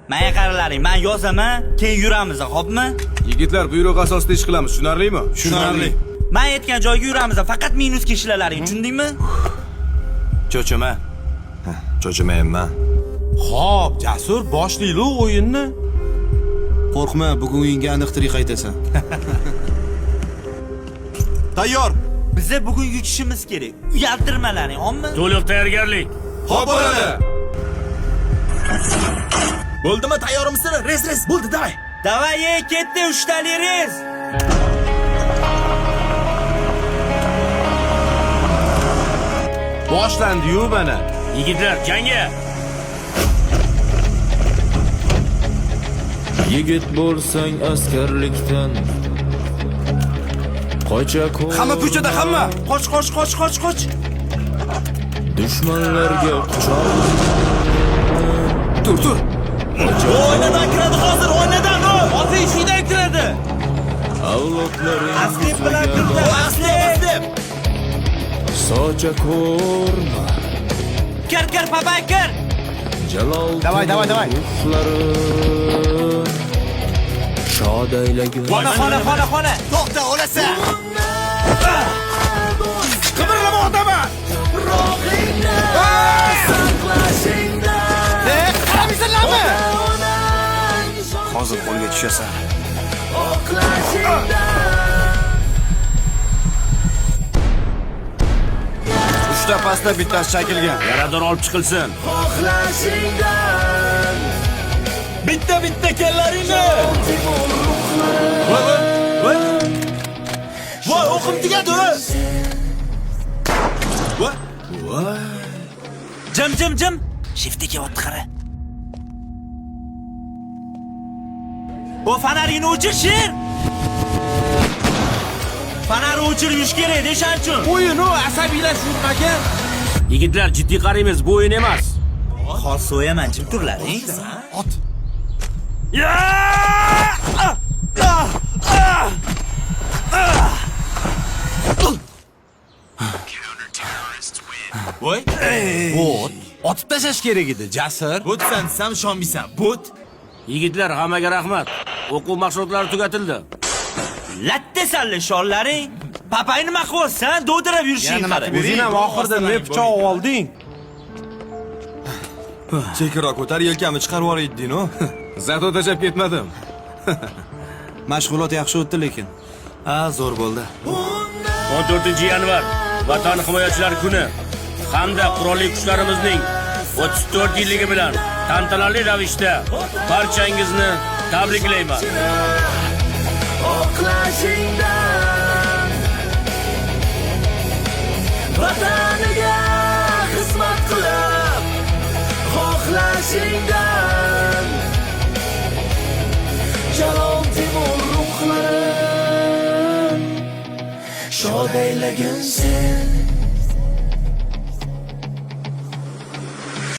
Menga qaralaring, men yozaman, keyin yuramiz, xo'pmi? Yigitlar, buyruq asosida ish qilamiz, tushunarlimi? Tushunarli. Men aytgan joyga yuramiz, faqat minusga ishlalaring, tushundingmi? Cho'chima. Cho'chimayapman. Xo'p, Jasur, boshlaylik o'yinni. Qo'rqma, bugun uyingga aniq tirik qaytasan. Tayyor. Biza bugun yutishimiz kerak. Uyaltirmalaring, xo'pmi? To'liq tayyorgarlik. Xo'p bo'ladi. Bo'ldimi, tayyormisizlar? Рез, рез, bo'ldi, давай. Давай, ey, ketdi uchtali рез. Boshlandi-yu mana. Yigitlar, jangga. Yigit bo'lsang askarlikdan qocha ko'r. Hamma ko'chada, hamma. Qoch, qoch, qoch, qoch, qoch. Dushmanlarga quchoq. Tur, tur. Oynadan kiradi hozir, oynadan. Hozir eshikdan kiradi. Avlodlaring Aslib bilan kirdi. Aslib. Socha ko'rma. Kir, kir, papay, kir. Jalol. Давай, давай, давай. Ruhlari shod aylagin. Xona, xona, xona, xona. To'xta, o'lasan. Qimirlama odama. Qaramaysanlarmi? Hozir qo'lga tushasan. Uchta pastda bittasi chakilgan. Yarador olib chiqilsin. Bitta bitta kallaringni. Voy, voy, voy. Voy, o'qim tegadi. Voy. Voy. Jim, jim, jim. Shiftga kelyapti, qara. O fonaringni o'chir, sher. Fonarni o'chirib yurish kerak, deshan uchun. O'yin u, asabiylashib yurmagan. Yigitlar, jiddiy qaraymiz, bu o'yin emas. Hozir so'yaman, jim turlaring. Ot. Ya! Ah! Ah! Ah! Ah! Voy. Bot. Otib tashlash kerak edi, Jasur. Bo'tsan desam ishonmaysan. Bo't. Yigitlar, hammaga rahmat. O'quv mashg'ulotlari tugatildi. Latta sanli shollaring. Papay nima qilyapsan? Dovdirab yurishing qara. O'zing ham oxirida ne pichoq olding? Sekinroq ko'tar, yelkamni chiqarib yuborayding-u. Зато tashlab ketmadim. Mashg'ulot yaxshi o'tdi lekin. Ha, zo'r bo'ldi. 14 yanvar Vatan himoyachilari kuni hamda Qurolli Kuchlarimizning 34 yilligi bilan tantanali ravishda barchangizni tabriklayman. Oqlashingdan vataniga xizmat qilib xohlashingdan Jalol Temur ruhlari shod aylagin sen.